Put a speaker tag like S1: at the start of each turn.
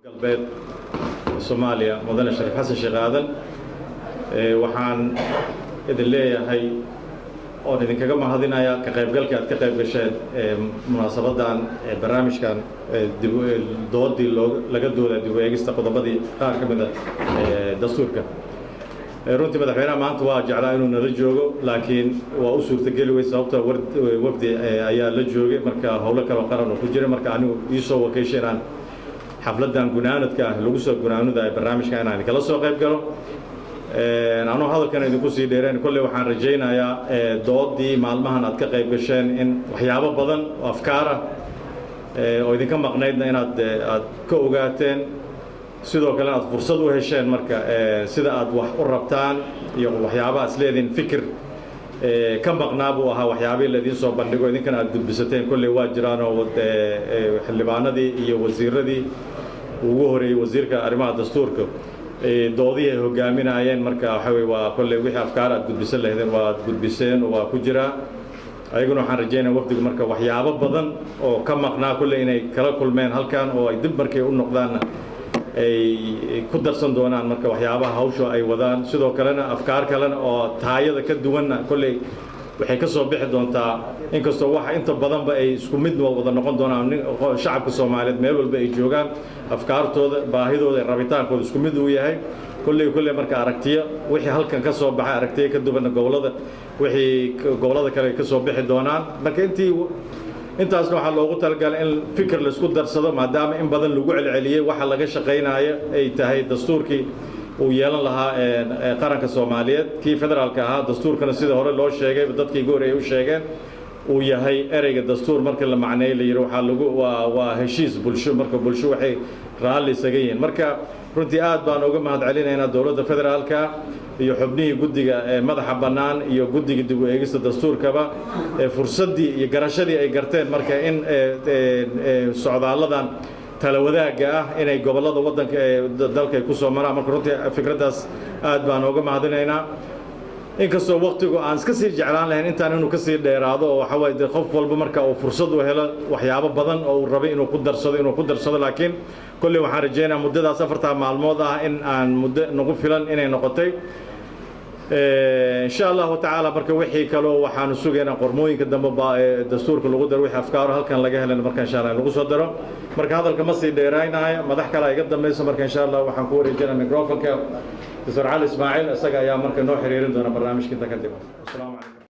S1: Galbeed Soomaaliya, Mudane Shariif Xasan Sheekh Aadan, waxaan idin leeyahay oon idinkaga mahadinayaa ka qaybgalka aad ka qayb gasheen munaasabaddan, barnaamijkan doodii laga dooday dib u eegista qodobadii qaar ka mid a dastuurka. Runtii madaxweynaha maanta waa jeclaa inuu nala joogo, laakiin waa u suurtageli wey, sababta wafdi ayaa la joogay, marka howlo kaloo qaran oo ku jiray. Marka anigu iisoo wakiishay inaan xafladdan gunaanadka ah lagu soo gunaanadayo barnaamijka inaan kala soo qayb galo. Anuu hadalkan idinku sii dheereen, kolley waxaan rajaynayaa doodii maalmahan aad ka qayb gasheen in waxyaabo badan oo afkaar ah oo idinka maqnaydna inaad aad ka ogaateen, sidoo kale aad fursad u hesheen marka sida aad wax u rabtaan iyo waxyaabaha is leediin fikir ka maqnaa buu ahaa. Waxyaabihii laidiin soo bandhigo idinkana aad gudbisateen kolley waa jiraan, oo xildhibaanadii iyo wasiiradii ugu horeeyey, wasiirka arrimaha dastuurka, doodihii ay hogaaminayeen. Marka waxa wey, waa kolley wixii afkaar aad gudbisan lahaydeen waad gudbiseen oo waa ku jiraa. Ayaguna waxaan rajaynaya wafdigu marka waxyaabo badan oo ka maqnaa kolley inay kala kulmeen halkan, oo ay dib markay u noqdaanna ay ku darsan doonaan marka waxyaabaha hawsha ay wadaan. Sidoo kalena afkaar kalena oo taayada ka duwanna kolley waxay ka soo bixi doontaa, inkastoo waxa inta badanba ay isku mid wada noqon doonaan. Shacabka Soomaaliyeed meel walba ay joogaan afkaartooda, baahidooda, rabitaankooda isku mid uu yahay kolley. Marka aragtiyo wixii halkan ka soo baxay, aragtiyo ka duwanna gobollada, wixii gobollada kale ka soo bixi doonaan. Marka intaasna waxaa loogu talagalay in fikir laisku darsado, maadaama in badan lagu celceliyey waxa laga shaqaynayo ay tahay dastuurkii uu yeelan lahaa qaranka Soomaaliyeed, kii federaalka ahaa. Dastuurkana sida hore loo sheegay, dadkii ugu horreeyay u sheegeen, uu yahay ereyga dastuur marka la macneeyo la yidhi waxaa lagu waa heshiis bulsho. Marka bulsho waxay raalli isaga yihiin. Marka runtii aad baan uga mahad celinaynaa dowladda federaalka iyo xubnihii guddiga ee madaxa bannaan iyo guddiga dib u eegista dastuurkaba fursaddii iyo garashadii ay garteen marka in socdaalladan tala wadaagga ah inay gobollada waddanka ee dalka ay ku soo maraan. Marka runtii fikraddaas aad baan uga mahadinaynaa, inkastoo waktigu aan iska sii jeclaan lahayn intaan inuu kasii dheeraado, oo waxa waye dee qof walba marka uu fursad u helo waxyaabo badan oo uu rabay inuu ku darsado. Laakiin kolley waxaan rajaynayaa muddadaas 4-taa maalmood ah in aan muddo nagu filan inay noqotay, insha Allahu tacaala. Marka wixii kaloo waxaanu sugaynaa qormooyinka dambe ba ee dastuurka lagu daro, wixii afkaaro halkan laga helan marka insha Allah lagu soo daro. Marka hadalka ma sii dheeraynayo, madax kale iga dambayso. Marka insha Allah waxaan ku wareejinaa microfonka Dr. Cali Ismaaciil, isaga ayaa marka noo xiriirin doona barnaamijka inta kadib. Asalaamu calaykum.